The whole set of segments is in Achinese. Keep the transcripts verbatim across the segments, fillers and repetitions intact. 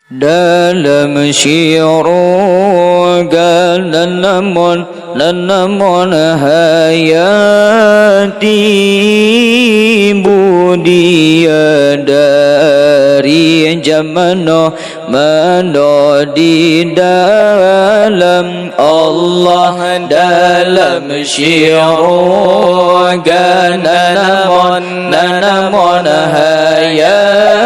Dalam syuruga nan namon, nan namon hayati, budiya dari jamanoh manoh di dalam Allah. Dalam syuruga nan namon, nan namon hayati,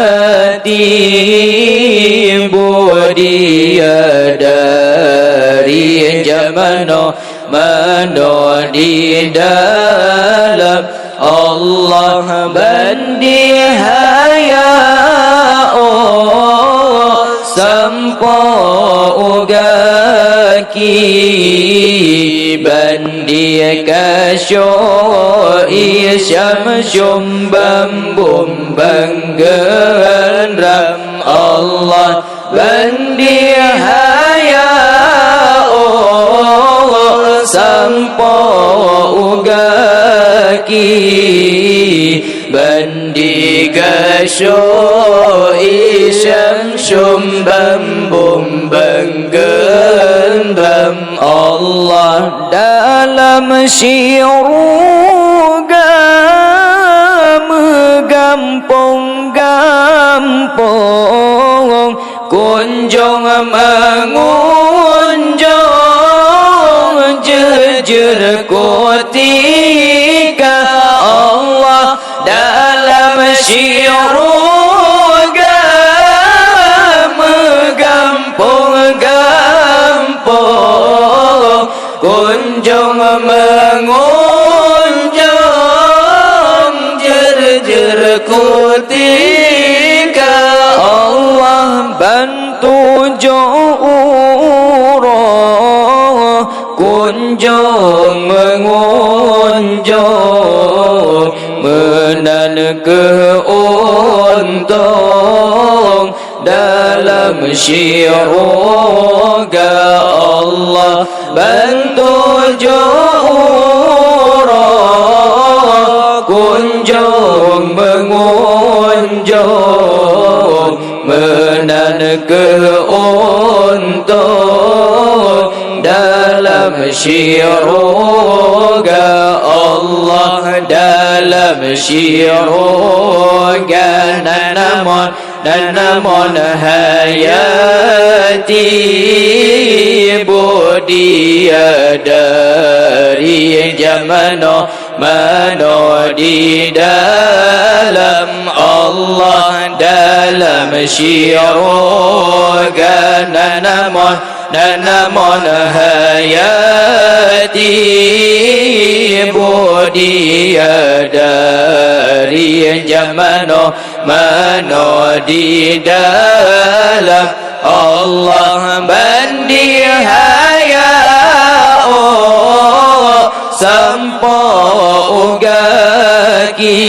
budiya dari jamanoh manoh di dalam Allah. Ban di haya, oh, sampoe u gaki, ban di kasyoe syamsum bambum banggeun ram Allah. Ban di haya, oh, sampoe u gaki, ban di kasyoe syamsum bambum banggeun ram Allah. Dalam syuruga meugampông-gampông, kunjông meungunjông, jeuet-jeuet kutika Allah. Dalam syuruga meugampông-gampông, kunjông meungunjông, jeuet-jeuet kutika Allah. Ban tujoh uroe kunjông meungunjông, meunan kheueh untông dalam syuruga Allah. Ban tujoh uroe kunjông meungunjông, meunan kheueh untông dalam syuruga Allah. Dalam syuruga nan namon, nan namon hayati, budiya dari jamanoh manoh di dalam Allah. Dalam syuruga nan namon, nan namon hayati, budiya dari jamanoh manoh di dalam Allah. Ban di haya, oh, sampoe u gaki,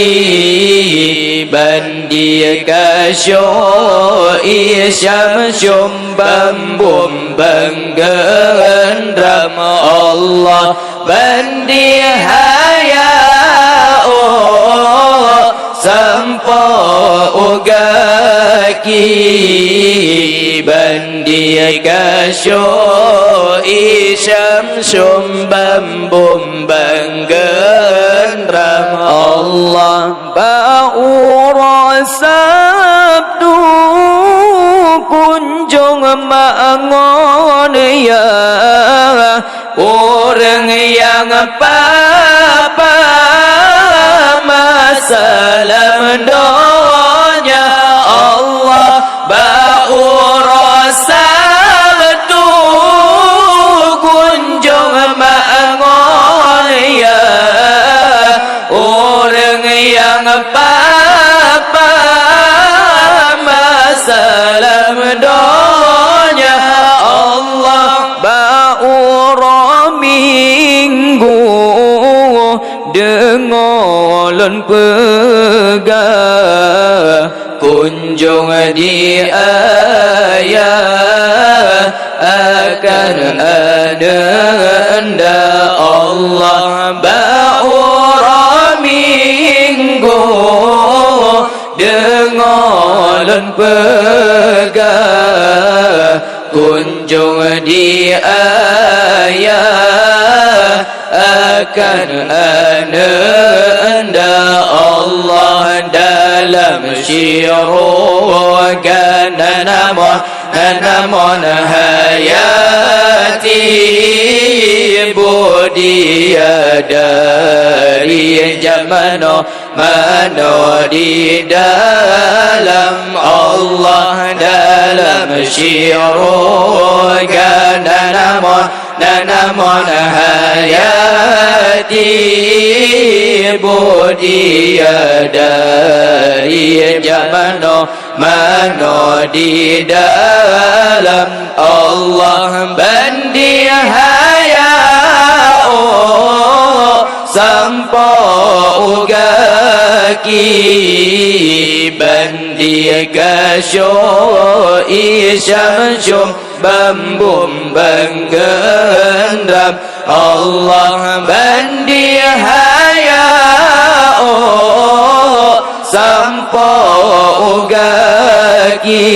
ban di kasyoe syamsum bambum banggeun ram Allah. Ban di haya, oh, sampoe u gaki, ban di kasyoe syamsum bambum banggeun ram Allah. Bak uroe Sabtu kunjông mak ngon yah, ureuëng nyang papa masa lam donya Allah. Bak uroe Sabtu kunjông mak ngon yah, ureuëng nyang papa masa lam donya Allah. Bak uroe Minggu deungoe lôn peugah, kunjông di ayah akan aneuëk Allah. Bak uroe Minggu deungoe lôn peugah, Jong di ayah akan aneuk nda Allah dalam syuruga. Nan amon, nan amon hayati budiya dari jaman manoe di dalam Allah dalam syuruga. Nan amon, nan amon hayati budiya dari jaman manoe di dalam Allah. Ban di haya oh sampoe u gaki, ban di gasyo i syamsum bambum banggendram Allah. Ban di haya oh sampoe u gaki,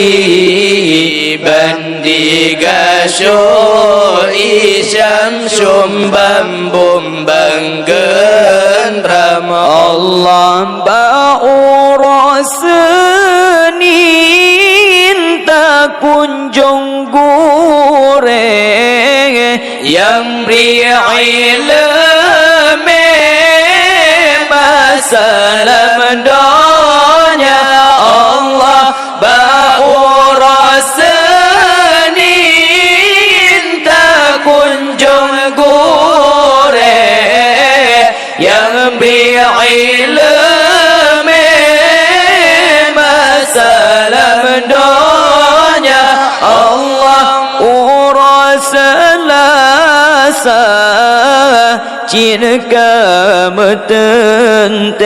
ban di gasyo i syamsum bambum banggendram Allah. Bak uroe Senin takunjong gurée nyang bri ileumé masa lam donya Allah. Bak uroe Senin takunjong gurée nyang bri ileumé masa lam donya Allah. Uroe Seulasa cit ka meuteuntée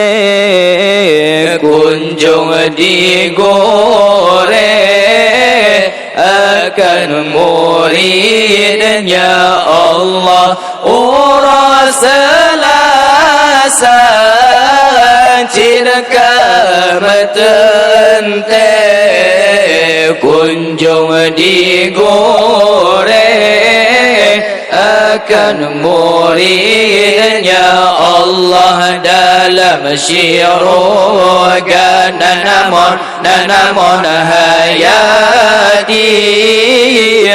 kunjong di gurée akan murid nya Allah. Uroe Seulasa cit ka meuteuntée kunjong di gurée akan murid nya Allah dalam syuruga. Nan amon, nan amon hayati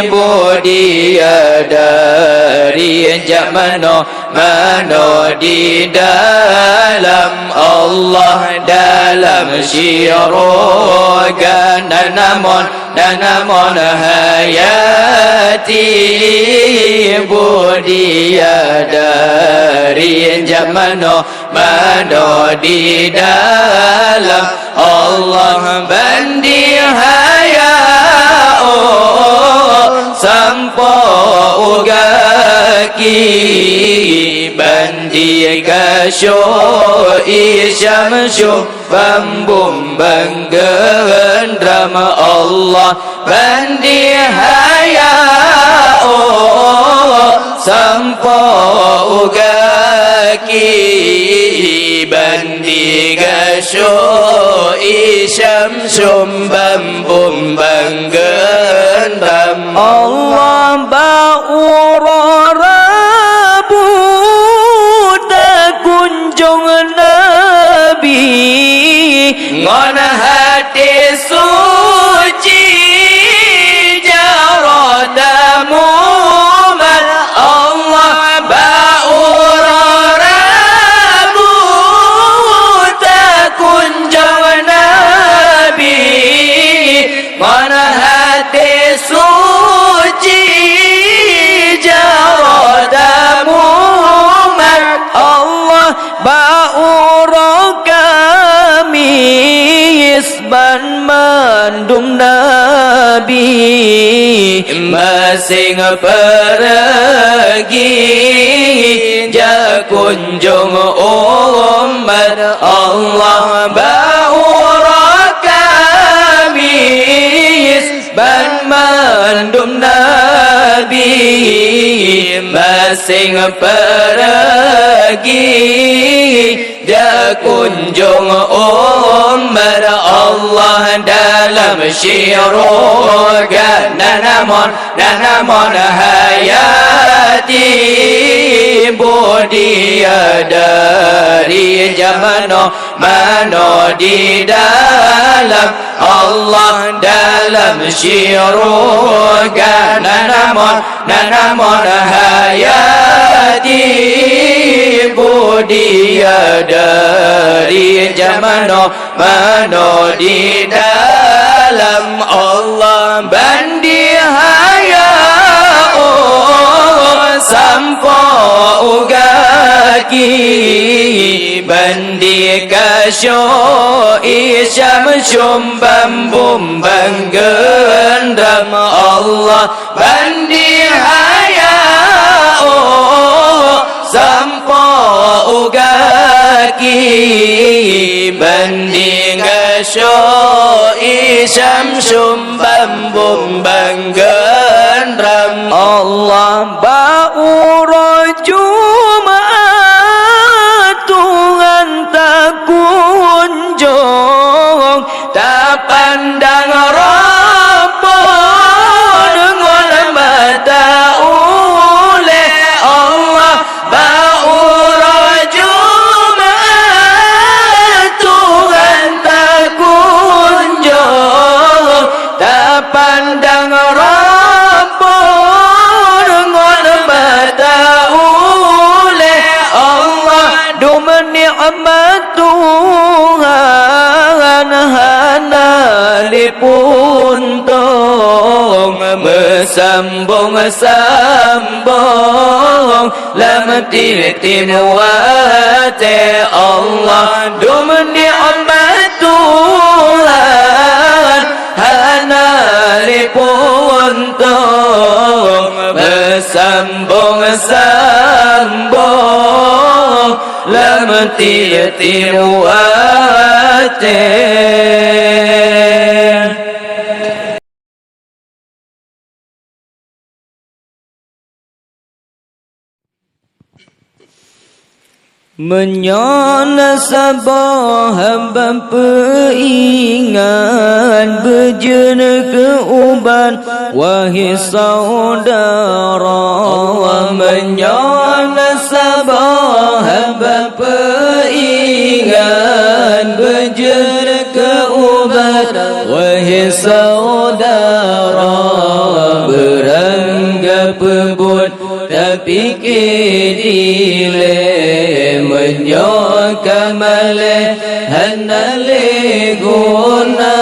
budiya dari jaman manoe di dalam Allah dalam syuruga. Nan amon, nan amon hayati budiya dari jaman manoe di dalam Allah. Ban di haya oh sampoe u gaki, ban di gasyo i syamsum bambum banggendram Allah. Ban di haya oh sampoe u gaki, ban di gasyo i syamsum bambum banggendram Allah. Bak uroe Rabu takunjong Nabi ngon hati suci jaroe tamumat Allah. Bak uroe Rabu takunjong Nabi ngon hati suci jaroe tamumat Allah. Bak uroe Kamis banmandum nabi maséng peureugi jak kunjong umat Allah. Bak uroe Kamis banmandum nabi maséng peureugi jak kunjong umat Allah dalam Syuruga na namon, na namon hayati, budi dari jamoe manoe di dalam Allah dalam syuruga na namon, na namon hayati, budi dari jamoe manoe di dalam Allah bandi haya, oh, sampoe u gaki bandi kasyoe syam syumbam bumbang gendam Allah bandi haya, oh, sampoe u gaki bandi kasyoe syam syumbam bumbang gendam Allah bak uroe Jumat Tuhan takunjong. Tapandang Rabbana ngon mata ulée Allah bak uroe Jumat Tuhan takunjong. Tapandang Rabbana ngon mata ulée Allah dum nikmat Tuhan hana lé puntông, meusambông-sambông lam tieb-tieb watée Allah dum nikmat Tuhan hana lé puntông, meusambông-sambông lam tieb-tieb watée. Meunyoe na saboh haba peuingat beujeuet keu ubat, wahé syedara, meunyoe na saboh haba peuingat beujeuet keu ubat, wahé syedara, beurangga peubuet tapike dilée, meunyoe ka malée hana lé guna,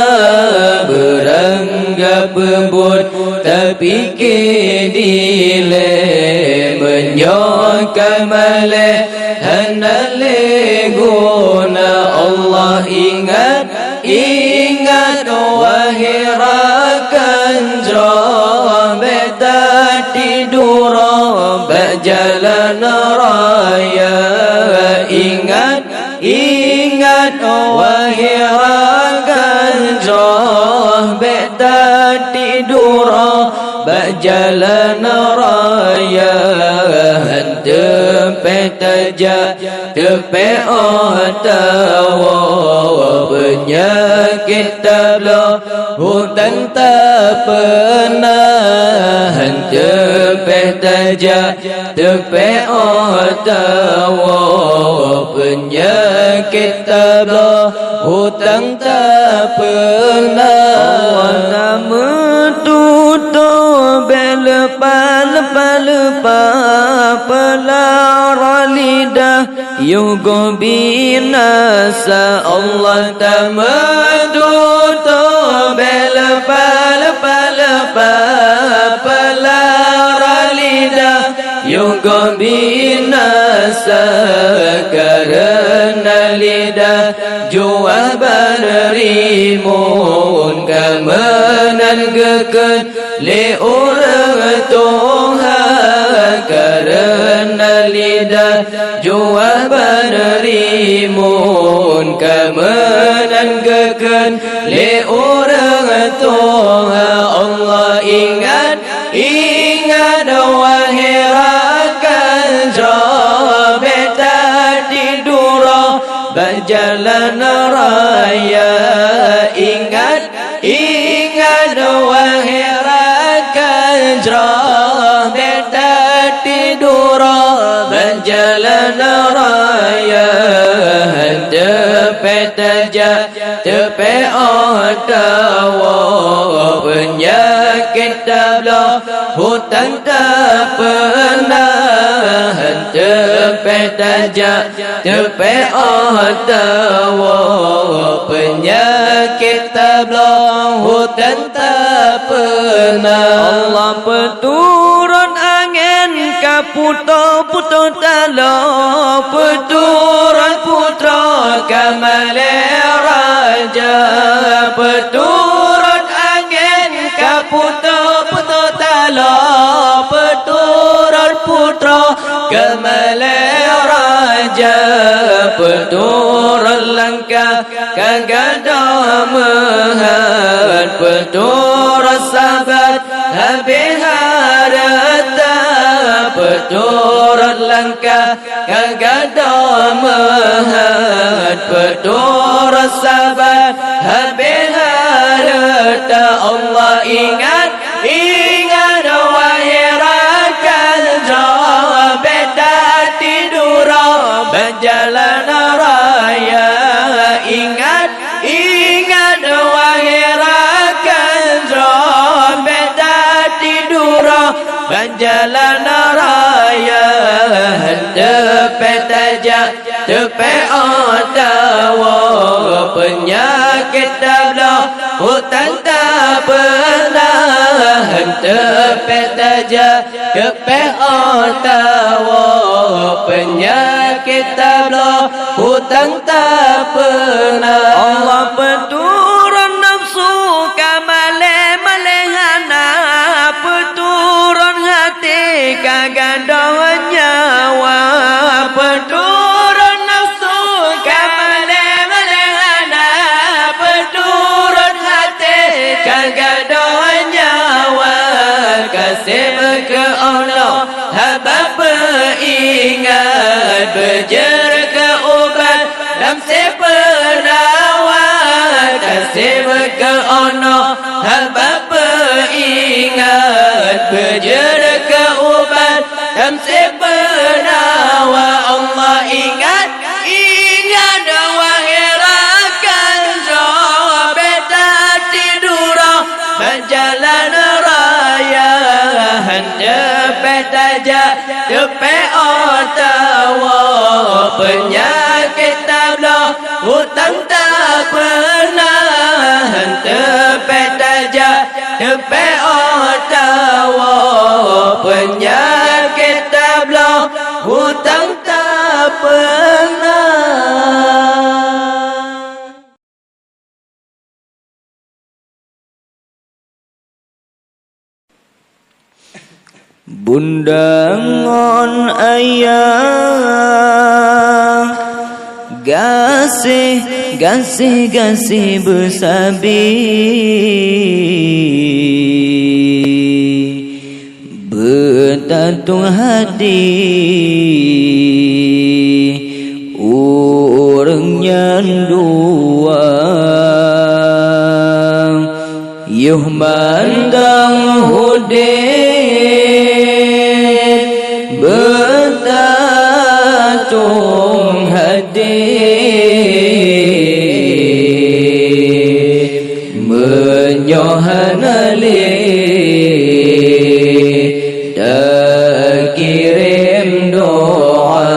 beurangga peubuet tapike dilée, meunyoe ka malée hana lé guna. Allah ingat Ingat, wahé rakan jroh, bék tatiduroe bak jalan raya. Ingat, ingat, wahé rakan jroh, bék tatiduroe bak jalan raya. Han teupéh tajak teupéh óh tawoe, peunyakét tabloe, utang tapeuna. Han teupéh tajak teupéh óh tawoe, peunyakét tabloe, utang tapeuna. Allah na meututoe bék leupah-leupah, leupah peulara lidah. Yoh goh binasa, Allah tameututoe bék leupah-leupah, leupah peulara lidah. Yoh goh binasa kareuna lidah, juah ban rimueng ka meunan geukheun lé ureuëng tuha. Kareuna lidah juah ban rimueng ka meunan geukheun lé ureuëng tuha. Allah ingat, ingat, wahé rakan jroh, bék tatiduroe bak jalan raya. Ingat, ingat, Troh beta tiduroe bak jalan raya, teupeu tajak teupeu óh tawoe, peunyakét tabloe, hutang tapeuna, teupeu tajak teupeu óh tawoe, peunyakét tabloe, hutang tapeuna. Allah peuturot angén ka putôh-putôh taloe, peuturot putroe ka malée raja, peuturot angén ka putôh-putôh taloe, peuturot putroe ka malée raja, peuturot langkah ka gadôh meuhat, peuturot sabat habéh hareuta, peuturot langkah ka gadôh meuhat, peuturot sabat habéh hareuta. Allah ingat, ingat, wahé rakan droe, beta tiduroe bak jalan raya. Ingat, ingat, wahé rakan droe, beta tiduroe bak jalan raya, teupeu tajak teupeu óh tawoe, peunyakét tabloe, hutang tapeuna, teupeu tajak teupeu óh tawoe, peunyakét tabloe, hutang tapeuna. Allah peuturot nafsu ka malée-malée hana, peuturot até ka gadôh nyawa, peuturot nafsu ka malée-malée hana, peuturot até ka gadôh nyawa, ka seb keu Allah haba peuingat, beujeuet keu ubat lam sipeunawa, ka seb keu Allah haba peuingat, beujeuet keu ubat lam sipeunawa. Allah ingat, ingat, wahé rakan droe, beta tiduroe bak jalan raya, teupeu tajak teupeu óh tawoe, peunyakét tabloe, hutang tapeuna, teupeu tajak teupeu óh tawoe, peunyakét tabloe, hutang tapeuna. Bunda ngon ayah, gaséh, gaséh, gaséh beusabe. Beutatueng hati ureuëng nyan dua, yoh mantong udeb beutatueng hati. Meunyoe hana lé takirém doa,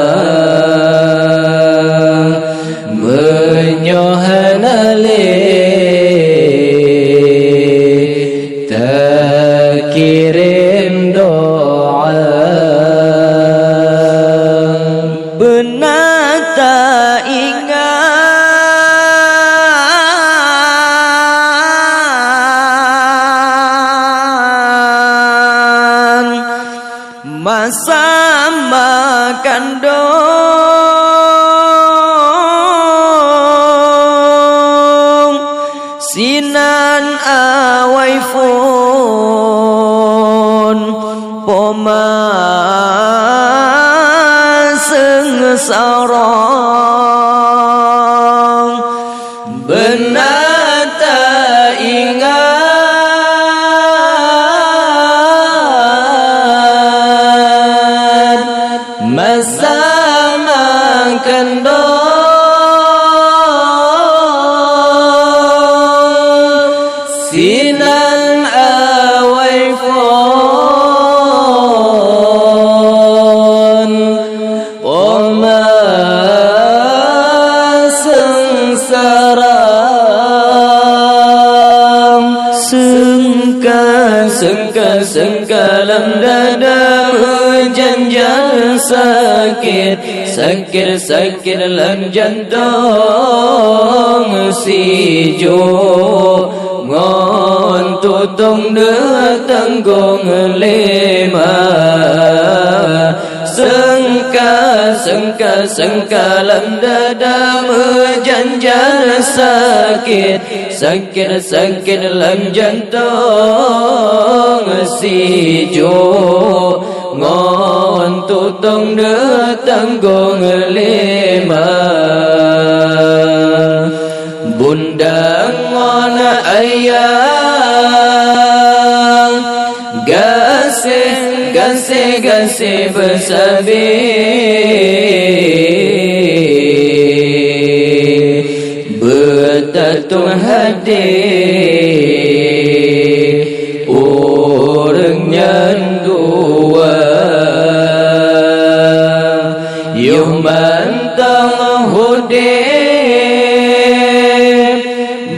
meunyoe hana lé takirém doa, beuna taingat masa makandong sinan awai phon poma seungsara. Beuna taingat Haram. Seungka, seungka, seungka lam dada meujanjan sakét, sakét, sakét lam jantong sijuek ngon tutong deuh tanggong lima. Seungka, seungka, seungka lam dada meujanjan sakét, sakét, sakét lam jantong sijuek ngon tutong deuh tanggong lima. Bunda ngon ayah, gaséh, gaséh, gaséh beusabe. Beutatong haté ureuëng nyan dua. Yoh mantong udeb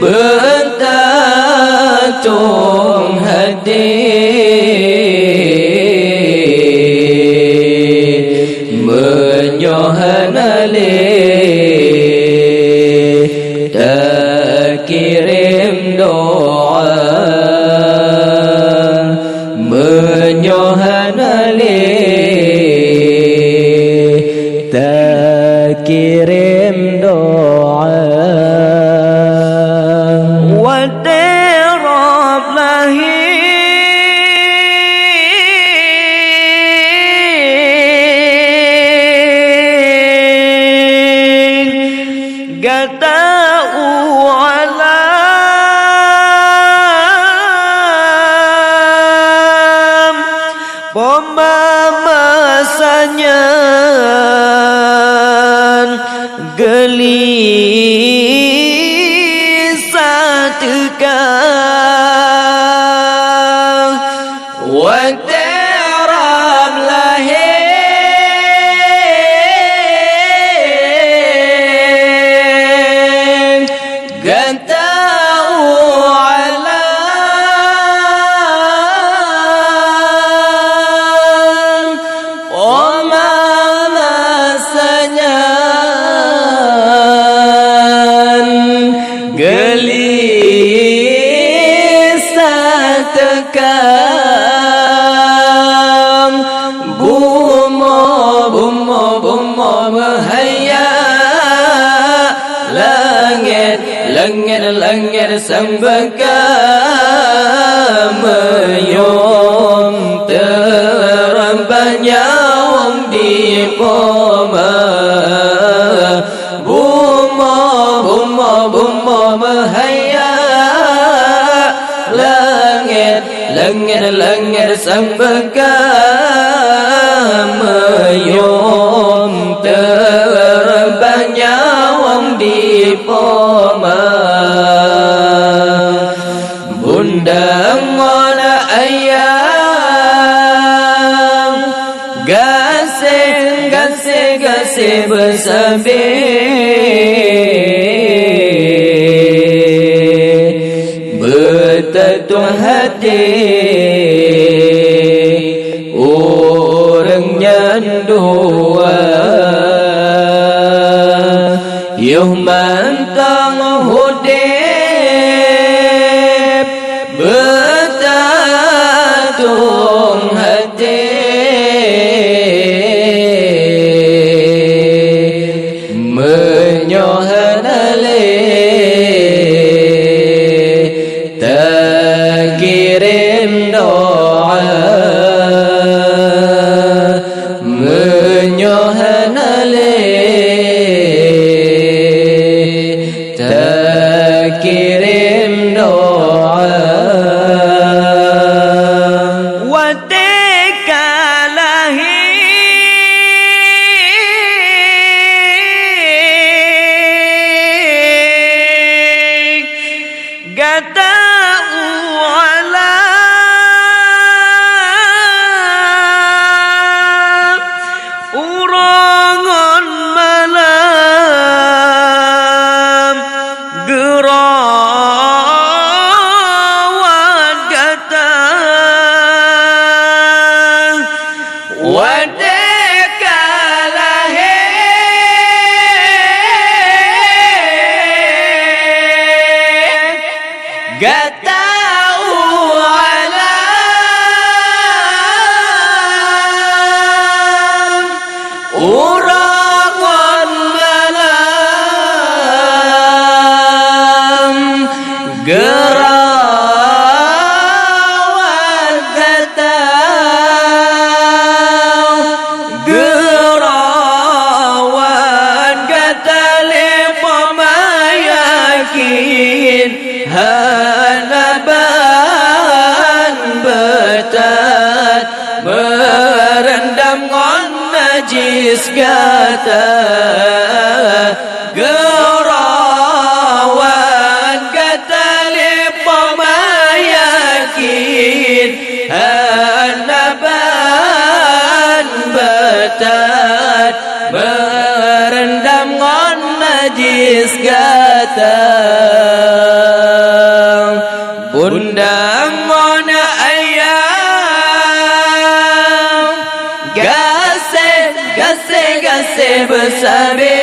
beutatong haté, meunyoe hana lé takirém doa. Meunyoe hana lé takirém doa. Watée rab lahé, gata u alam, poma masa nyan geulisa teuka. Watée rab lahé, gata u alam, poma masa nyan geulisa teuka. Bumoe, bumoe, bumoe meuhaya langét, langét, langét sambeuka, meuyuem teureumbah nyawöng di poma. Bumoe, bumoe, bumoe meuhaya langét, langét, langét sambeuka, meuyuem teureumbah nyawöng di poma. Bunda ngon ayah, gaséh, gaséh, gaséh beusabe. Beutatong haté ureuëng nyan dua. Yoh mantong udeb beutatong haté, meunyoe hana lé takirém doa, meunyoe hana lé takirém doa. Watée ka lahé, gata u alam, uroe ngon malam, Gata u alam, uroe ngon malam, geurawan gata, geurawan gata lé poma yakin. Hana ban beutat meurendam ngon najis gata. Geurawan gata lé poma yakin. Hana ban beutat meurendam ngon najis gata. Bunda ngon ayah, gaséh, gaséh, gaséh beusabe.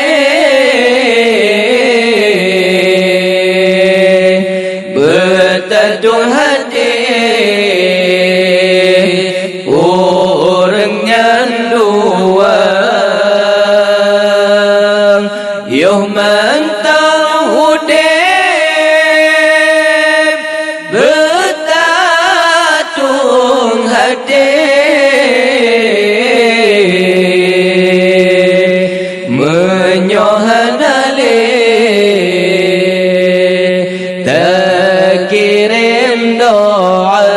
Beutatueng até ureuëng nyan dua, yoh mantong udeb beutatueng até. Meunyoe hana lé takirém doa,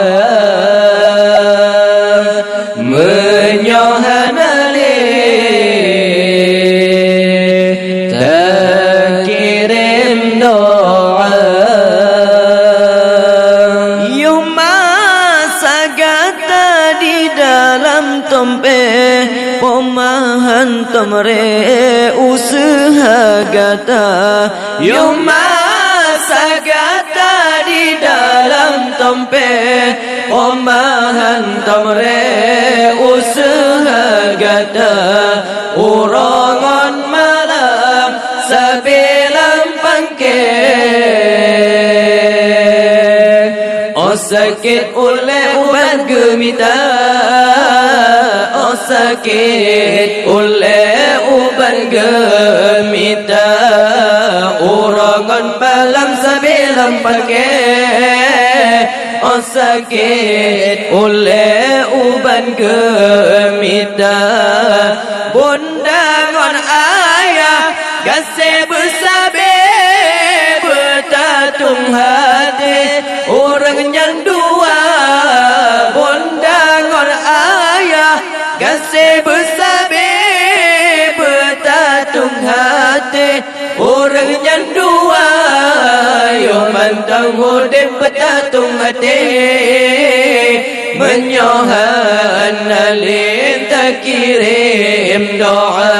meunyoe hana lé takirém doa. Yoh masa gata di dalam tompéh, poma hántom ré useuha gata. Yoh masa gata di dalam tompéh, poma hántom ré useuha gata. Uroe ngon malam sabe lam pangké. Oh sakét ulée ubat geumita, oh sakét ulée ubat geumita. Uroe ngon malam sabe lam pangké. Oh sakét ulée ubat geumita. Bunda ngon ayah gaséh beusabe, beutatueng até ureuëng nyan dua. Bunda ngon ayah gaséh beusabe, beutatueng até ureuëng nyan dua. Yoh mantong udeb beutatueng até. Meunyoe hana lé takirém doa,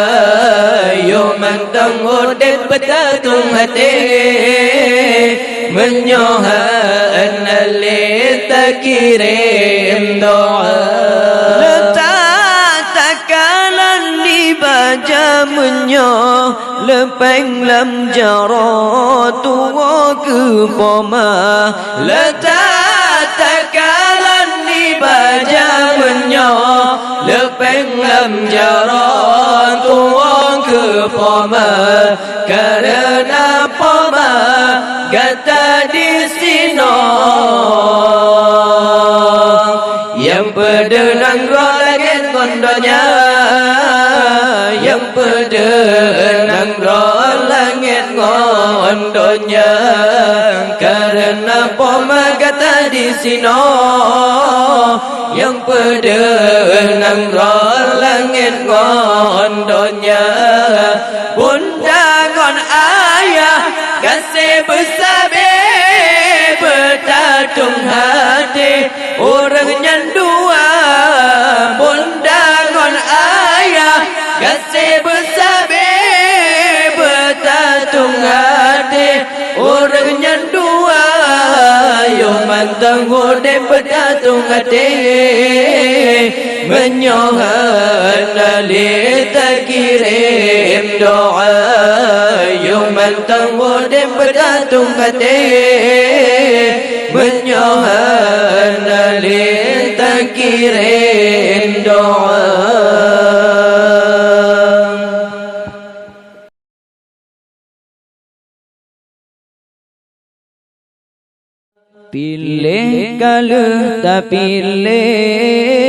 yoh mantong udeb beutatueng até. Meunyoe hana lé takirém doa, leutak takalon di baja. Meunyoe leupeng lam jaroe tuwoe keu poma. Leutak takalon di baja. Meunyoe leupeng lam jaroe tuwoe keu poma. Kareuna poma gata disinoe. Nyang peudeuh nanggroe langét ngon donya, nyang peudeuh nanggroe langét ngon donya. Kareuna poma gata disinoe, nyang peudeuh nanggroe langét ngon donya. Bunda ngon ayah gaséh beusabe, beutatueng até ureuëng nyan dua. Bunda ngon ayah gaséh beusabe, beutatueng até ureuëng nyan dua. Yoh mantong udeb beutatueng até. Meunyoe hana lé takirém doa, yoh mantong udeb beutatueng até. Meunyoe hana lé takirém doa. Piléh ka lheueh tapiléh,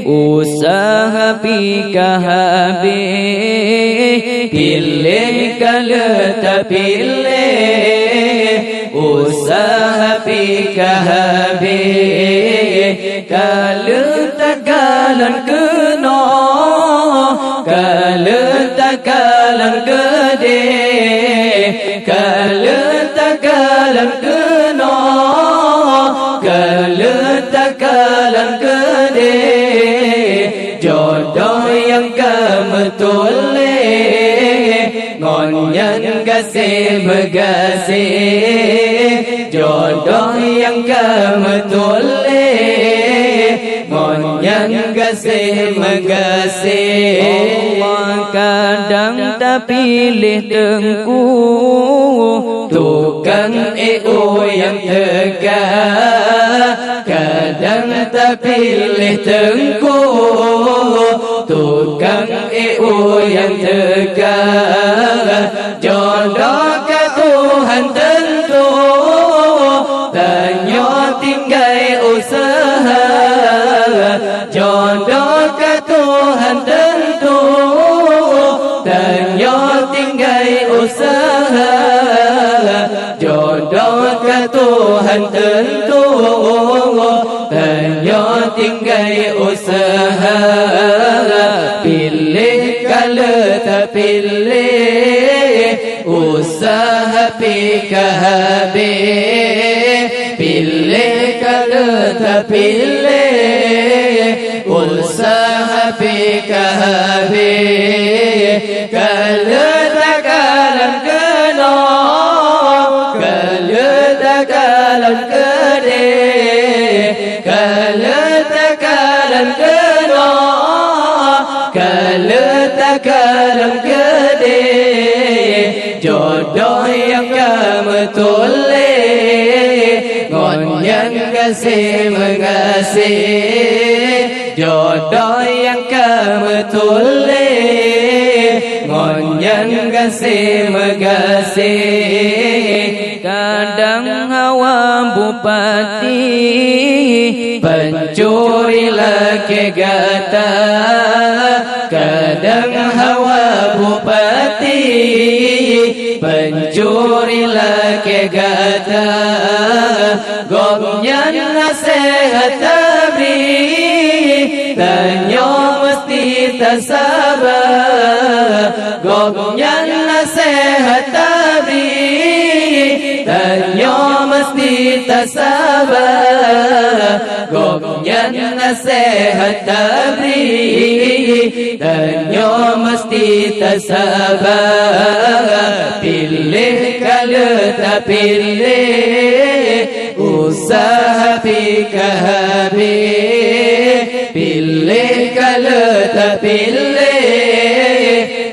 useuha pih ka habéh. Piléh ka lheueh tapiléh, useuha pih ka habéh. Ka lheueh takalon keunoe, ka lheueh takalon keudéh, ka lheueh takalon keunoe, ka lheueh takalon keudéh. Jodoh nyang ka meutuléh, ngon nyan gaséh meugaséh. Jodoh nyang ka meutuléh, ngon nyan gaséh meugaséh. Allah kadang tapiléh teungku, tukang éh nyang teuka. Kadang tapiléh teungku, tukang éh nyang teuka. Jodoh ka Tuhan teuntu, tanyoe tinggai useuha. Jodoh ka Tuhan teuntu, tanyoe tinggai useuha. Jodoh ka Tuhan teuntu, tanyoe tinggai useuha. Piléh ka lheueh tapiléh, useuha pih ka habéh. Piléh ka lheueh tapiléh, useuha pih ka habéh. Ka lheueh takalon keunoe, ka lheueh takalon keudéh, ka lheueh takalon keunoe, ka lheueh takalon keudéh. Jodoh nyang ka meutuléh, ngon nyan gaséh meugaséh. Jodoh nyang ka meutuléh, ngon nyan gaséh meugaséh. Kadang hawa bupati, pancuri lakée gata. Kadang hawa bupati, pancuri lakée gata. Gobnyan naseuhat tabri, tanyoe meusti tasaba. Gobnyan naseuhat tabri, tanyoe meusti tasaba. Gobnyan naseuhat tabri, tanyoe meusti tasaba. Piléh ka lheueh tapiléh, useuha pih ka habéh. Piléh ka lheueh tapiléh,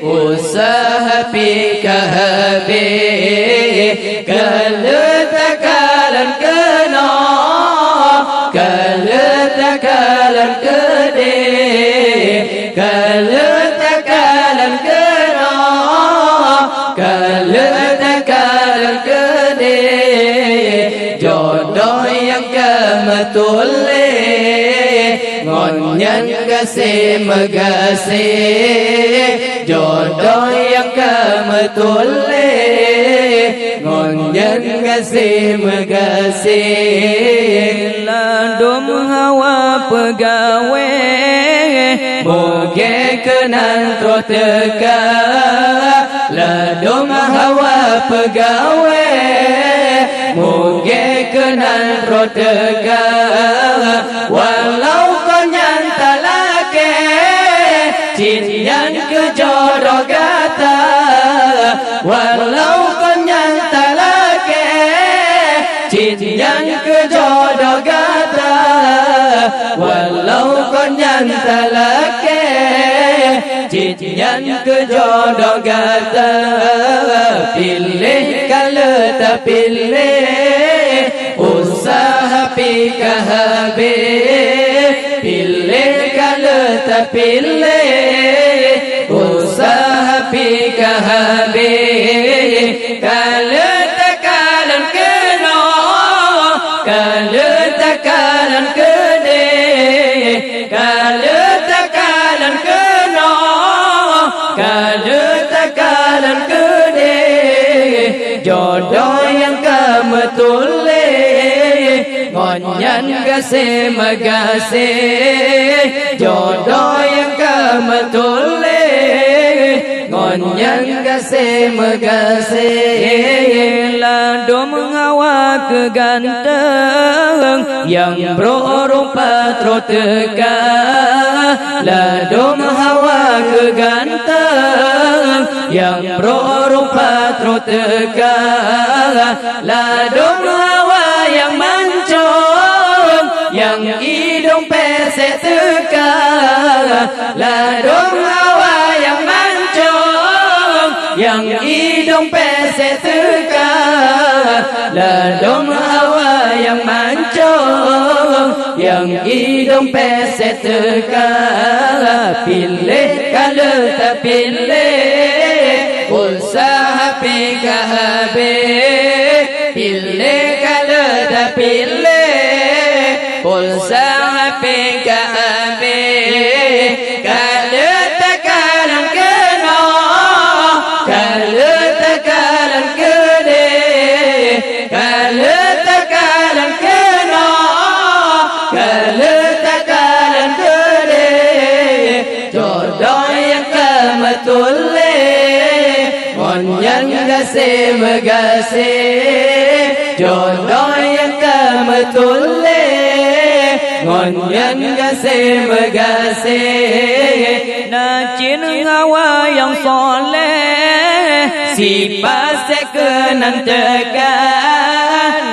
useuha pih ka habéh. Ka lheueh takalon keunoe, ka lheueh takalon keudéh. Ka lheueh takalon keunoe, ka lheueh takalon keudéh. Jodoh nyang ka meutuléh, ngon nyan gaséh meugaséh. Jodoh nyang ka meutuléh, ngon nyan gaséh meugaséh. Ladôm hawa peugawée, mugée keunan troh teuka. Ladôm hawa peugawée, mugée keunan troh teuka. Walau kon nyan talakée, cit nyan keuh jodoh gata. Walau kon nyan talakée, cit nyan keuh jodoh gata. Walau kon nyan talakée, cit nyan keuh jodoh gata. Piléh ka lheueh tapiléh, useuha Ka habéh, piléh ka lheueh tapiléh, useuha pih ka habéh, ka lheueh takalon keunoe, ka lheueh takalon keudeh, ka lheueh takalon keunoe, ka lheueh takalon keudeh. Jodoh nyang ka meutuléh, ngon nyan gaséh meugaséh. Jodoh nyang ka meutuléh, ngon nyan gaséh meugaséh. Ladôm hawa keu ganteng, nyang brok rupa troh teuka. Ladôm hawa keu ganteng, nyang brok rupa troh teuka. Ladôm hawa nyang mancong, nyang idong pésék teuka. Ladôm hawa nyang mancong, nyang idong pésék teuka. Ladôm hawa nyang mancong, nyang idong pésék teuka. Piléh ka lheueh tapiléh, pulsa hapé ka habéh. Piléh ka lheueh tapiléh, pulsa hapé ka habéh. Ka lheueh takalon keunoe, ka lheueh takalon keudeh. Ka lheueh takalon keunoe, ka lheueh takalon keudeh. Jodoh nyang ka meutuléh, ngon nyan gaséh meugaséh. Jodoh nyang ka meutuléh, ngon nyan gaséh meugaséh. Na cit hawa nyang soléh, sipat sék keunan teuka.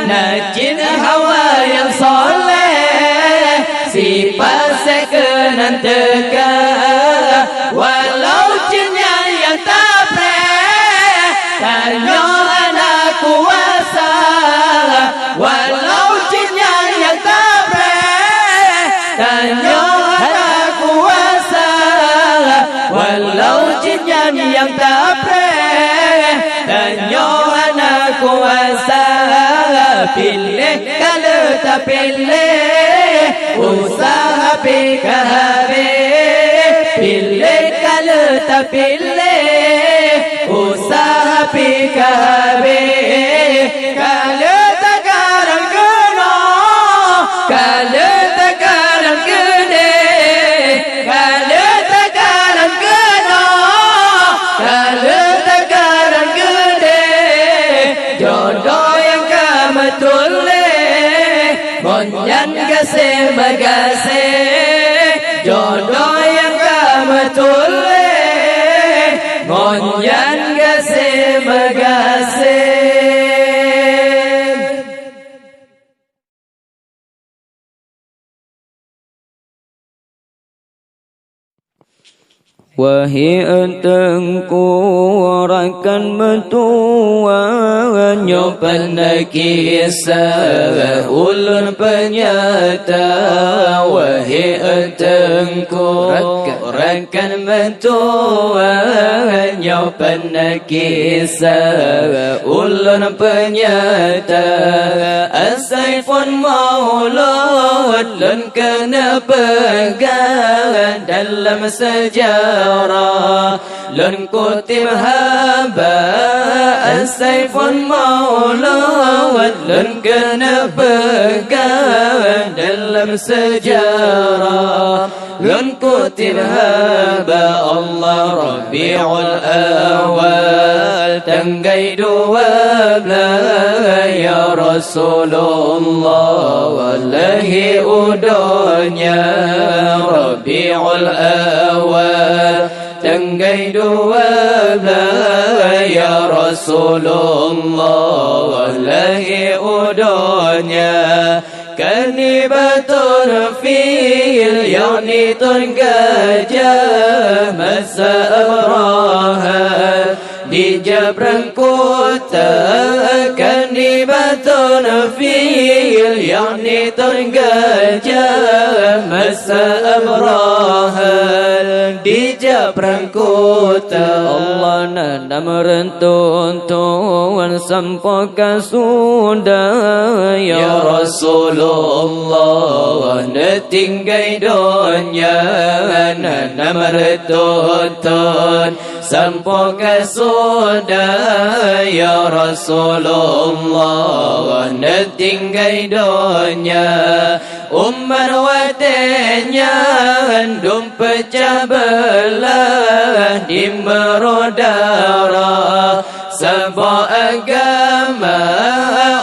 Na cit hawa nyang soléh, sipat sék keunan teuka. Walau cit nyan nyang tapreh, tanyoe hana kuasa. Walau cit nyan nyang tapreh, tanyoe hana kuasa. Walau cit nyan nyang tapreh, tanyoe hana kuasa. Piléh ka lheueh tapiléh, useuha pih ka habéh. Piléh ka lheueh tapiléh, useuha pih ka habéh. Ka lheueh takalon keunoe, ka lheueh takalon keudeh. Ka lheueh takalon keunoe, ka lheueh takalon keudeh. Jodoh nyang ka meutuléh, ngon nyan gaséh meugaséh. Jodoh nyang ka meutuléh, ngon nyan gaséh meugaséh. Wahé Teungku rakan meutuwa, nyoe peureulée kisah ulôn peunyata. Wahé Teungku rakan meutuwa, nyoe peureulée kisah ulôn peunyata. Asai phon Maulud lôn keuneuk peugah dalam seujarah. Lôn kutém haba asai phon Maulud lôn keuneuk peugah dalam seujarah. Lôn kutém haba Allah Rabiul Awal tanggai dua belas ya Rasulullah walahé u donya Rabiul Awal tanggai dua belas ya Rasulullah walahé u donya. Keuneuk ba thon fil, yakni thon gajah masa Abrahah di jabrang kota. Keuneuk ba Thon fil, yakni thon gajah, masa Abrahah dijak prang kuta. Allah na nam reuntôn-thôn sampoe ka sudah, ya Rasulullah, neutinggai donya na nam reuntôn-thôn sampoe ka sudah, ya Rasulullah, neutinggai donya. Umat watée nyan dum peucah beulah di meurô dara. Saboh agama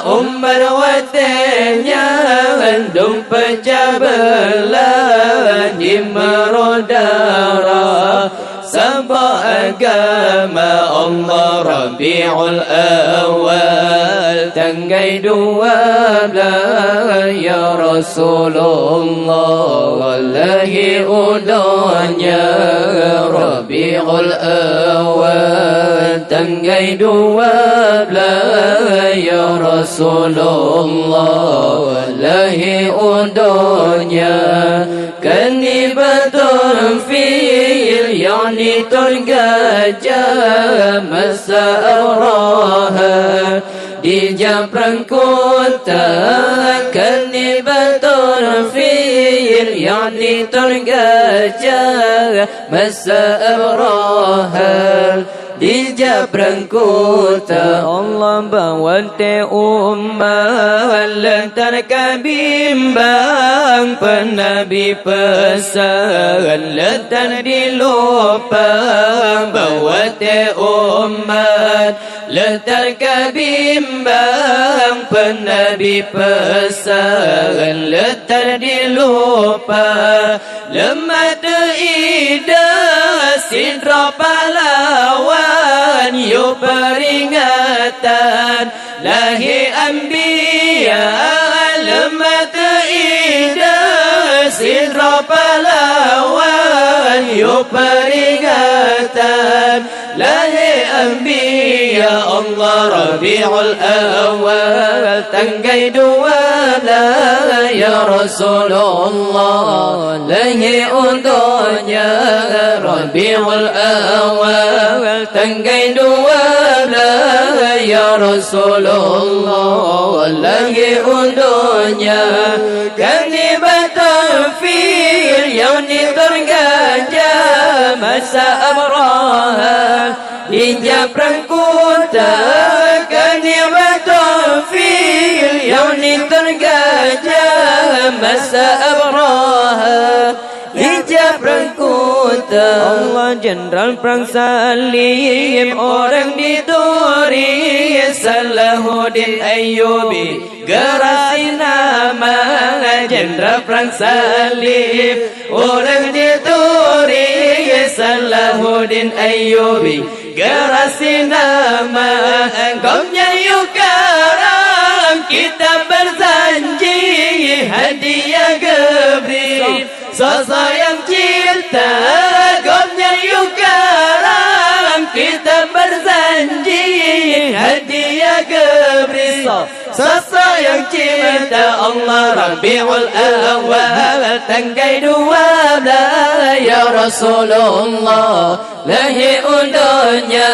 umat watée nyan dum peucah beulah di meurô dara. Saboh agama Allah Rabiul Awal tanggai dua blah ya Rasulullah, lahé u donya Rabiul Awal tanggai dua blah ya Rasulullah, lahé u donya. Keuneuk ba thon fil, yakni thon gajah, masa Abrahah dijak prang kuta. Keuneuk ba thon fil, yakni thon gajah, masa Abrahah dijak prang kuta. Allah ba watée umat le that ka bimbang, peunabi peusan le that dilupa. Ba watée umat le that ka bimbang, peunabi peusan le that dilupa. Leumah teuidah sidroe pahlawan yue peuringatan lahé anbiya. Leumah teuidah sidroe pahlawan yue peuringatan lahé anbiya. Allah Rabiul Awal tanggai dua blah ya Rasulullah, lahé u donya Rabiul Awal tanggai dua blah ya Rasulullah, lahé u donya. Keuneuk ba thon fil, yakni thon gajah, masa Abrahah dijak prang kuta. Keuneuk ba thon fil, yakni thon gajah, masa Abrahah dijak prang kuta. Allah, Jenderal Perang Salib, ureuëng dituri Salahuddin Ayyubi. Geurasi nama Jenderal Perang Salib, ureuëng dituri Salahuddin Ayyubi. Geurasi nama gobnyan yue karam kitab berjanji hadiah geubri. Sosok nyang cinta gobnyan yue karam kitab berjanji hadiah geubri. Sosok nyang cinta Allah Rabiul Awal tanggai dua blah ya Rasulullah, lahé u donya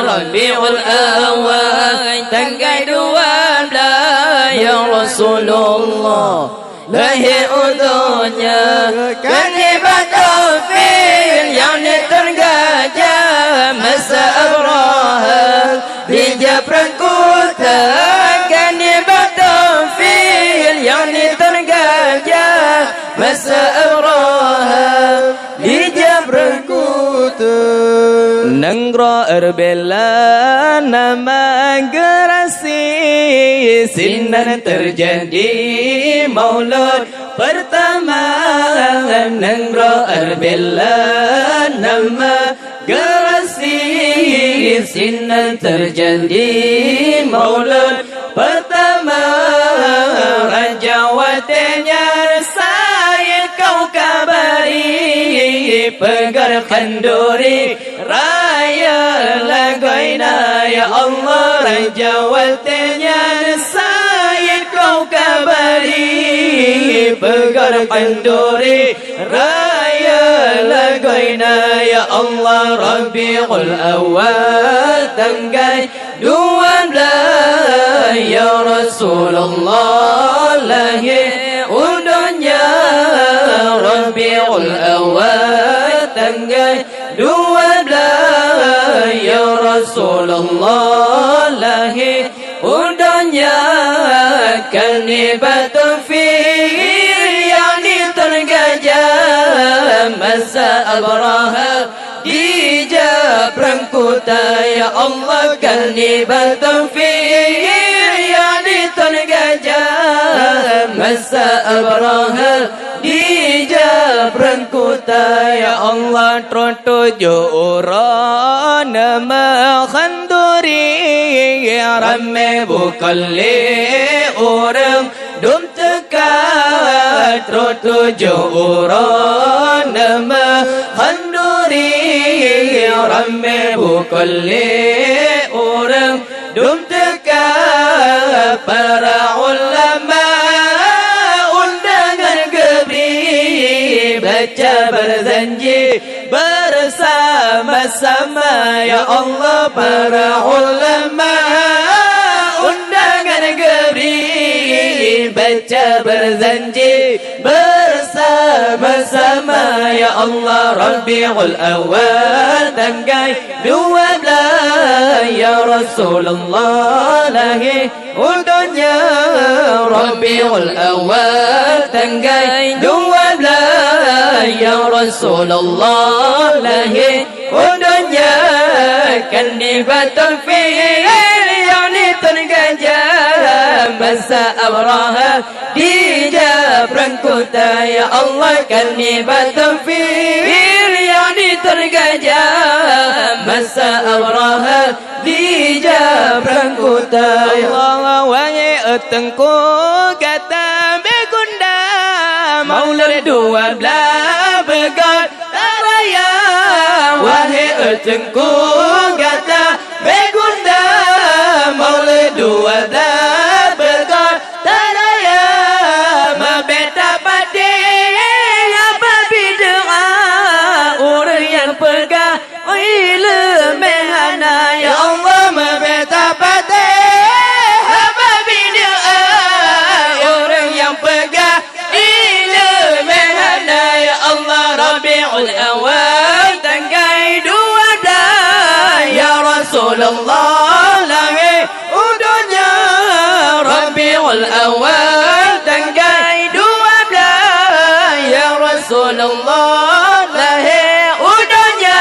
Rabiul Awal tanggai dua blah ya Rasulullah, lahé u donya. Keuneuk ba thon fil, yakni thon gajah, masa Abrahah dijak prang kuta. Keuneuk ba thon fil, yakni thon gajah, masa Abrahah dijak prang kuta. Nanggroe Arbela nama geurasi, sinan teujadi maulud pertama. Nanggroe Arbela nama geurasi, sinan teujadi maulud pertama. Raja watée nyan Said Kaukabari, peugah khanduri raya lagoina, ya Allah. Raja watée nyan Said Khanduri raya lagoina, ya Allah, Rabiul Awal tanggai dua belas, ya Rasulullah lahé u donya. Rabiul Awal tanggai dua belas, ya Rasulullah lahé u donya. Kanibat taufik nyang di Thon Gajah masa Abrahah dijak prang kuta, ya Allah, kanibat taufik nyang di Thon Gajah masa Abrahah dijak prang kuta, ya Allah. Troh tujoh uroe na meukhon duri, ramé bukon lé ureuëng dum teuka. Troh tujoh uroe na meukhon duri, ramé bukon lé ureuëng dum teuka. Para ulama undangan geubri, baca beujanji bersama-sama, ya Allah. Para ulama undangan geubri, baca beujanji bersama-sama, ya Allah. Rabiul Awal tanggai dua belas, ya Rasulullah lahé u donya. Rabiul Awal tanggai dua belas, ya Rasulullah lahé u donya. Kanibat taufik nyang di Thon Gajah masa Abrahah dijak prang kuta, ya Allah, kanibat taufik nyang di Thon Gajah masa Abrahah dijak prang kuta. Allah, wahé Teungku gata Baginda, Maulud dua belas beugöt taraya. Wahé Teungku gata Baginda, Maulud dua belas beugöt taraya. Meubeta patéh haba bid'ah ureuëng nyang peugah ileumé hana, ya Allah. Meubeta patéh haba bid'ah ureuëng nyang peugah ileumé hana, ya Allah. Rabiul Awal tanggai dua belas, ya Rasulullah lahé u donya. Rabiul Awal tanggai dua belas, ya Rasulullah lahé u donya.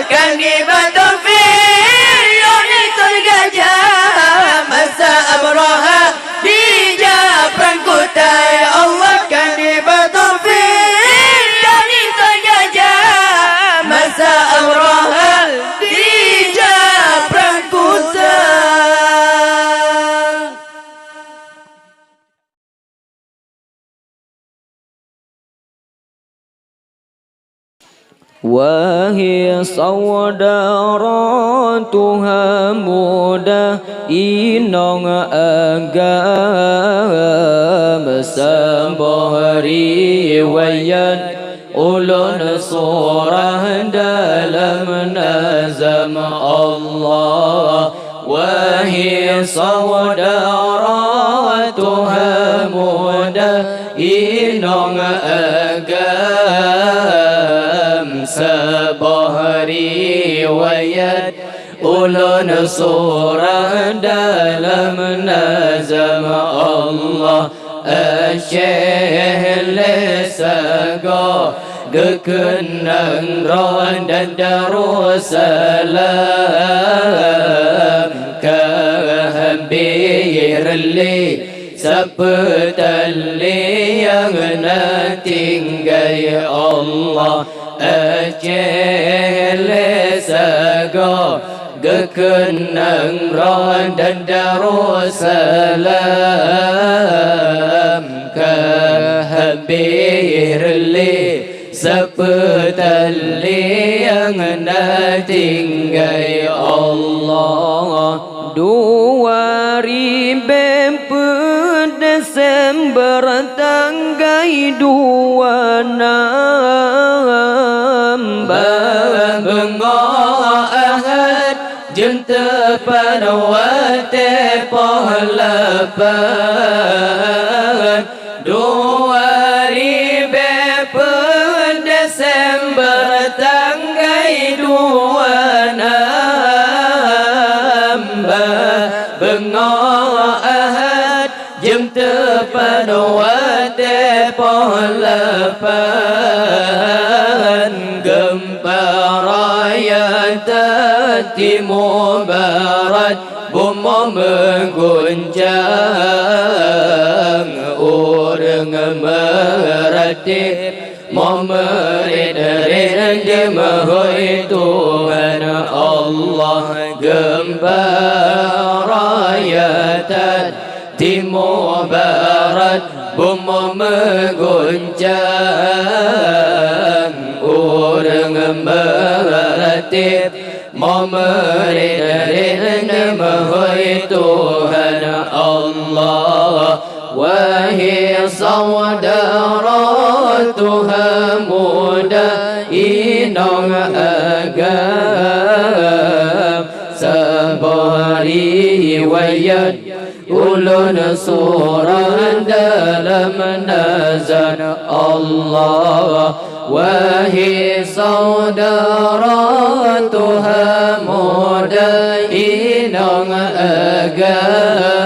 Kanibat taufik nyang di Thon Gajah masa Abrahah dijak prang kuta, ya Allah. Kanibat taufik nyang di Thon Gajah masa Abrahah dijak prang kuta. Wahé syedara tuha muda, inong agam, saboh riwayat ulôn surah dalam nazam Allah. Wahé syedara tuha muda, inong agam, saboh riwayat ulôn surah dalam nazam Allah. Aceh lé sagoe geukeunong droe dan Darussalam, ka habéh lé sapeue tali nyang na tinggai Allah. Aceh lé sagoe geukeunong droe dan Darussalam, ka habéh lé sapeue tali nyang na tinggai Allah. Dua ribèe Desember tanggai dua nam. Beungoh Ahad jeuem teupeue watée poh lapan. Dua ribée peuet Desember tanggai dua nam. Beungoh Ahad jeuem teupeue watée poh lapan. Geumpa raya that timu barat, bumoe meuguncang, ureuëng meuratéb, mo meurit-rit dimeuhôi Tuhan Allah. Geumpa raya that timu barat, bumoe meuguncang, ureuëng meuratéb, mo meurit-rit dimeuhôi Tuhan Allah. Wahai syedara tuha muda inong agam, saboh riwayat ulôn surah dalam nazam Allah. Wahai syedara tuha muda inong agam,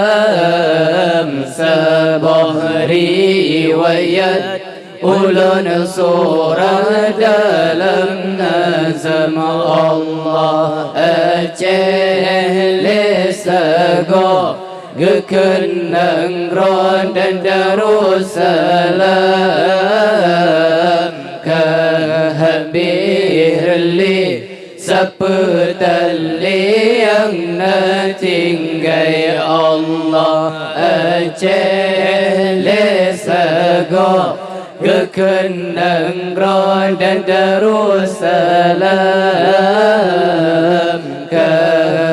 saboh riwayat ulôn surah dalam nazam Allah. Aceh lé sagoe geukeunong droe dan Darussalam, ka habéh lé sapeue tali nyang na tinggai Allah. Aceh lé sagoe geukeunong droe dan Darussalam, ka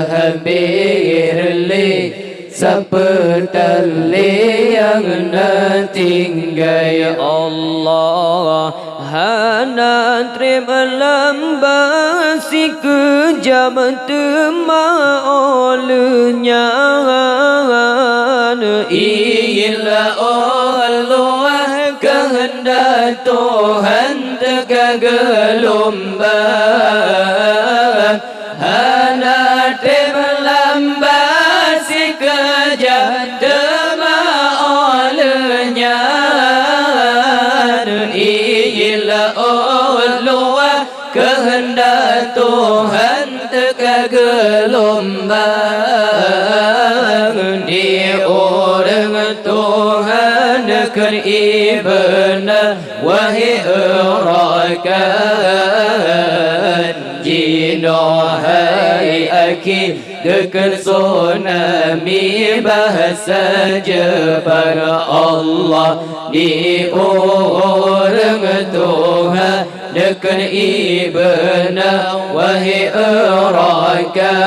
habéh lé sapeue tali nyang na tinggai Allah. Hana treb lamba sikeujab teuma óh lheueh nyan. Ila Allah keuheundak Tuhan teuka geulumbang. Hana treb lamba sikeujab teuma óh lheueh nyan. Ila Allah keuheundak Tuhan teuka geulumbang. Di ureuëng tuha neukheun ié beuna, wahai rakan. Jinoe hai akhi, geukheun tsunami bahasa Jepang. Allah di ureuëng tuha neukheun ié beuna, wahai rakan.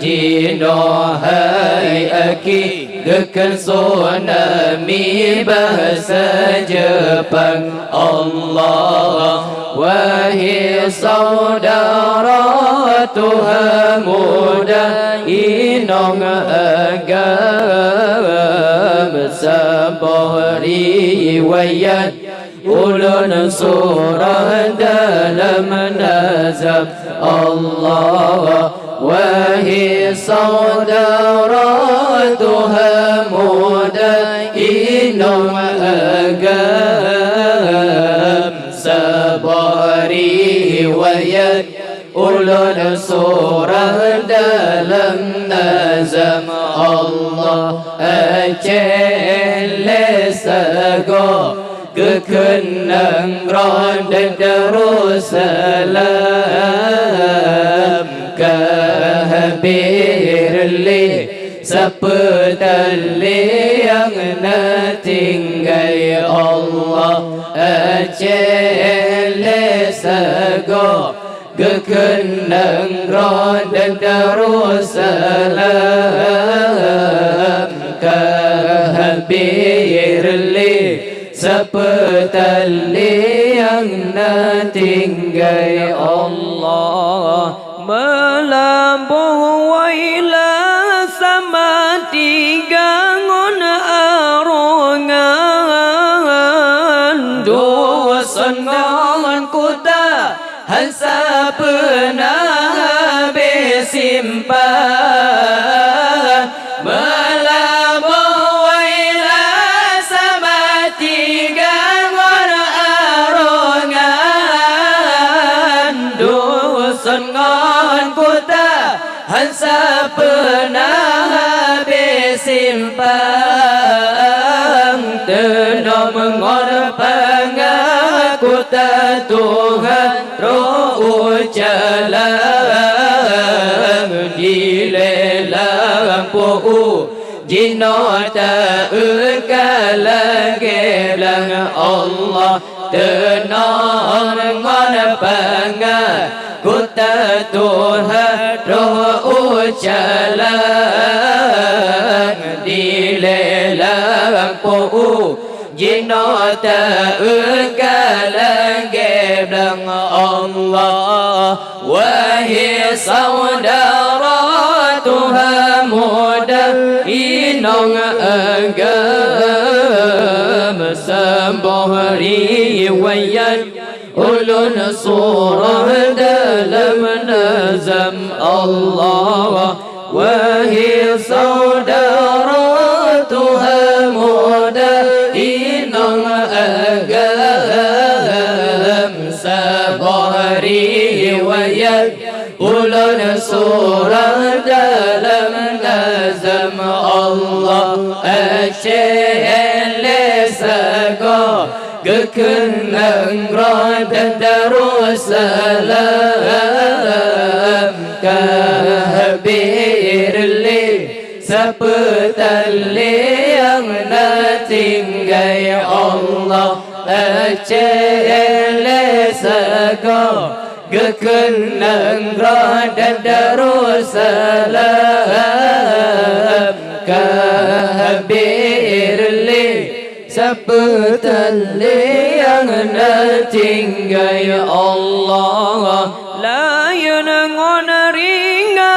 Jinoe hai akhi, geukheun tsunami bahasa Jepang. Allah, wahai syedara tuha muda inong agam, saboh riwayat ulôn surah dalam nazam Allah. Wahai syedara tuha muda inong agam, saboh riwayat ulôn surah dalam nazam Allah. Aceh lé sagoe geukheun nanggroe dan Darussalam, ka habéh lé sapeue tali nyang na tinggai Allah. Aceh lé sagoe geukheun nanggroe dan Darussalam. Lé nyang na tinggai Allah, meulaboh wailah sama tiga ngon arongan. Dusun ngon kuta hana peunah habéh simpan. Meulaboh wailah sama tiga ngon arongan. Dusun ngon kuta hana peunah habéh simpan. Teunom ngon peungaku tatuha roh u jalan. Dilée lam po-o jinoe ta-eu ka lagée blang. Allah teunom ngon peungaku tatuha roh u jalan. Dilée lam po-o jinoe ta-eu ka lagée blang. Allah, wahé syedara tuha muda inong agam, saboh riwayat ulôn surah dalam nazam. Allah, wahé syedara tuha muda inong agam, saboh riwayat ulôn surah dalam nazam. Allah, Aceh lé sagoe geukeunong droe dan Darussalam, ka habéh lé sapeutan lé nyang na tinggai. Allah, Aceh lé sagoe geukeunong droe dan Darussalam, ka habéh lé sapeutan lé nyang na tinggai. Allah, layeuen ngon ringa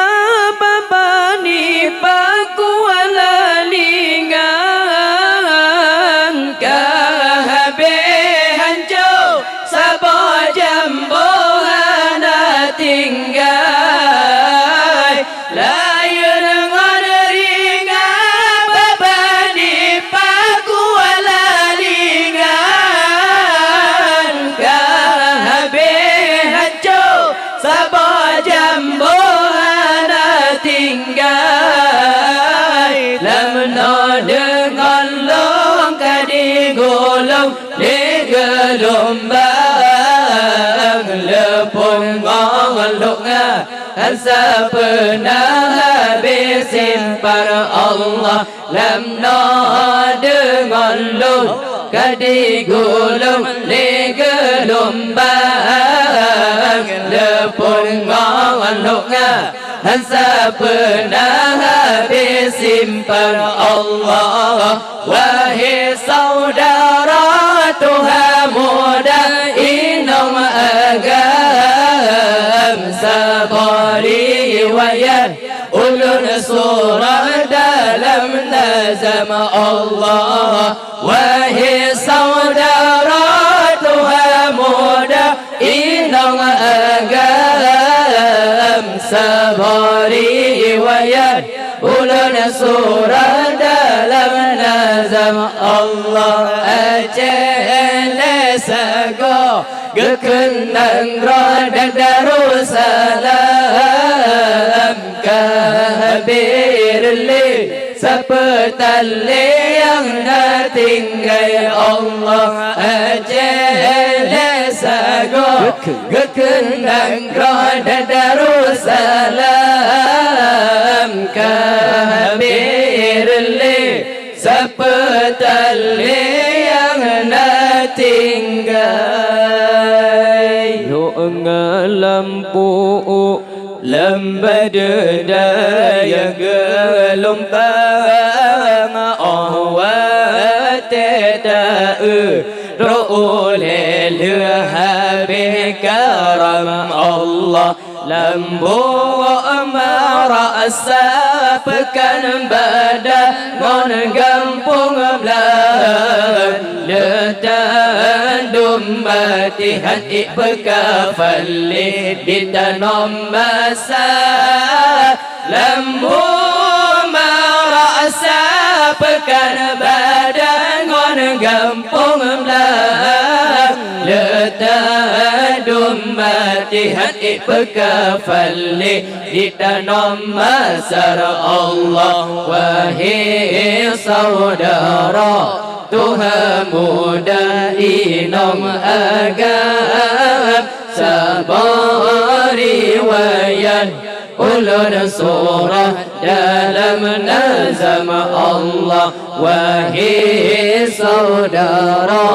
babah nibak kuala lingan, ka habéh hanco saboh jambo hana tinggai. Layeuen ngon ringa babah nibak kuala lingan, ka habéh hanco saboh jambo hana tinggai. Lam noe deungon lôn ka digulong lé geulumbang, leupong ngon lôn nga hana peunah habéh simpan. Allah, lam noe deungon lôn ka digulong lé geulumbang, leupong ngon lôn nga hana peunah habéh simpan. Allah, wahé syedara tuha muda inong agam, saboh riwayat ulôn surah dalam nazam. Allah, wahé syedara tuha muda inong agam, saboh riwayat ulôn surah dalam nazam. Allah, Aceh lé sagoe geukeunong droe dan Darussalam, ka habéh lé sapeutan lé nyang na tinggai. Allah, Aceh lé sagoe geukeunong droe dan Darussalam, ka habéh lé sapeutan lé nyang na tinggai. Lôn nga lam po-o lam badeue dayah geulumbang, 'oh watée ta-eu droe ulée Lam buok marasa peukan bada ngon gampông blang, le tandum mati han ék peukafalle di tanom masa. Lam buok marasa peukan bada ngon gampông blang, le tandum mati han ék peukafalle di tanom masa. Allah, wahé saudara, tuha muda inong agam, saboh riwayat ulôn surah dalam nazam. Allah, wahé saudara,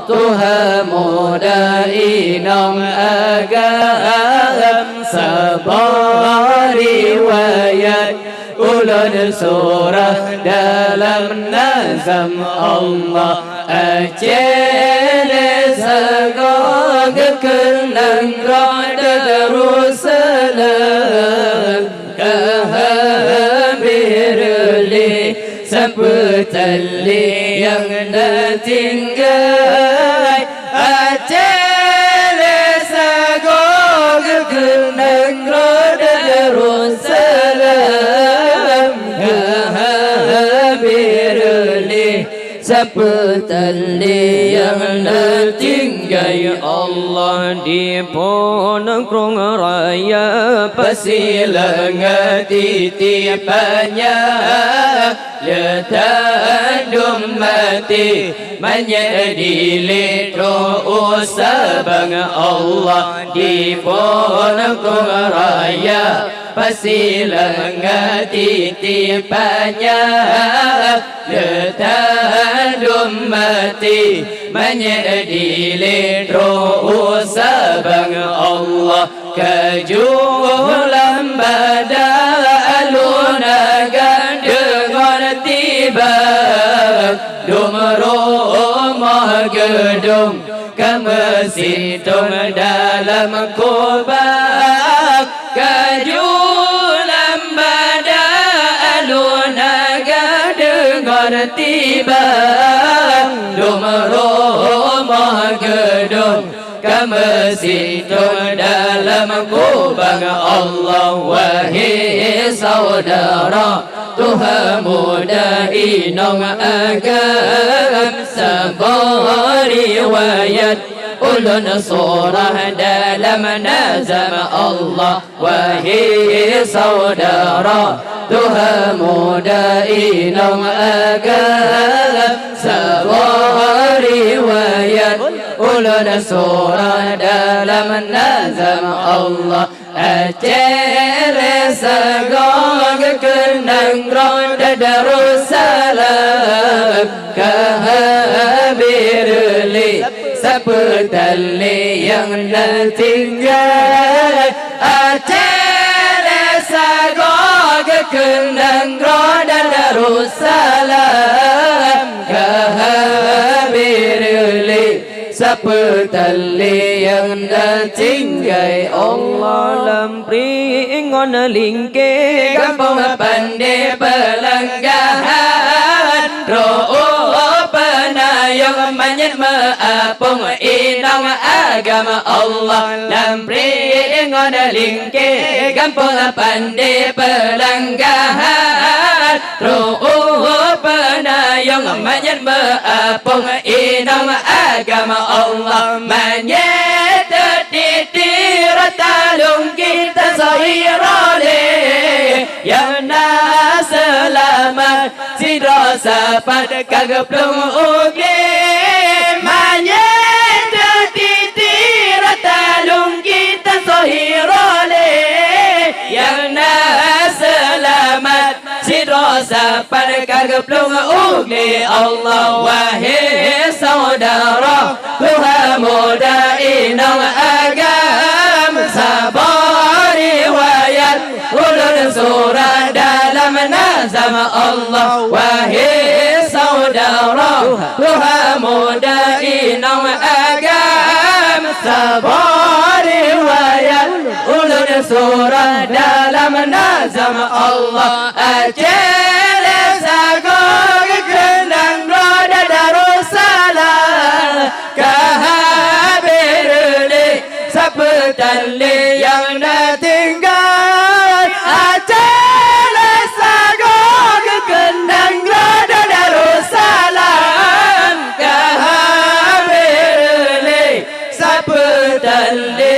tuha muda inong agam, saboh riwayat ulôn surah dalam nazam. Allah, Aceh lé sagoe geukeunong droe Darussalam, ka habéh lé sapeue tali nyang na tinggai. Aceh lé sagoe geukeunong droe Darussalam, ka habéh lé sapeue tali nyang na tinggai. Allah, di Pôn Krueng Raya Pasileungeue Titi Panyang, le tandum mati manyét dilé troh u Sabang. Allah, di Pôn Krueng Raya Pasileungeue Titi Panyang, le tandum mati manyét dilé troh u Sabang. Allah, ka ju lam bada alun agam deungon tiba, dum rumoh geudong ka meusitong dalam kubah. Ka ju lam bada alun agam deungon tiba, dum rumoh geudong ka meusitong dalam kubah. Allah, wahé saudara, tuha muda inong agam, saboh riwayat ulôn surah dalam nazam. Allah, wahé saudara, tuha muda inong agam, saboh riwayat ulôn surah dalam nazam. Allah, Aceh lé sagoe geukeunong droe Darussalam, ka habéh lé sapeue tali nyang na tinggai. Aceh lé sagoe geukeunong droe Darussalam, ka habéh lé sapeue tali nyang na tinggai. Allah, lam pri ngon lingke gampông Pandé Peulanggahan, troh u Peunayong manyét meuapong inong agam. Allah, lam pri ngon lingke gampông Pandé Peulanggahan, troh u Peunayong manyét meuapong inong agam. Allah, manyét teutiti rot taleueng geutanyoe soe droe lé nyang na seulamat, sidroe sapat ka geuplueng u glé. Manyét teutiti rot taleueng geutanyoe soe droe lé nyang na seulamat, sidroe sapat ka geuplueng u glé. Allah, wahé saudara, tuha muda inong agam, saboh riwayat ulôn surah dalam nazam. Allah, wahé saudara, tuha muda inong agam, saboh riwayat ulôn Seurah dalam nazam Allah, Aceh lé sagoe geukeunang droe dan Darussalam. Ka habéh reulée, sapeue tan lé nyang na tinggai. Aceh lé sagoe geukeunang droe dan Darussalam. Ka habéh reulée, sapeue tan lé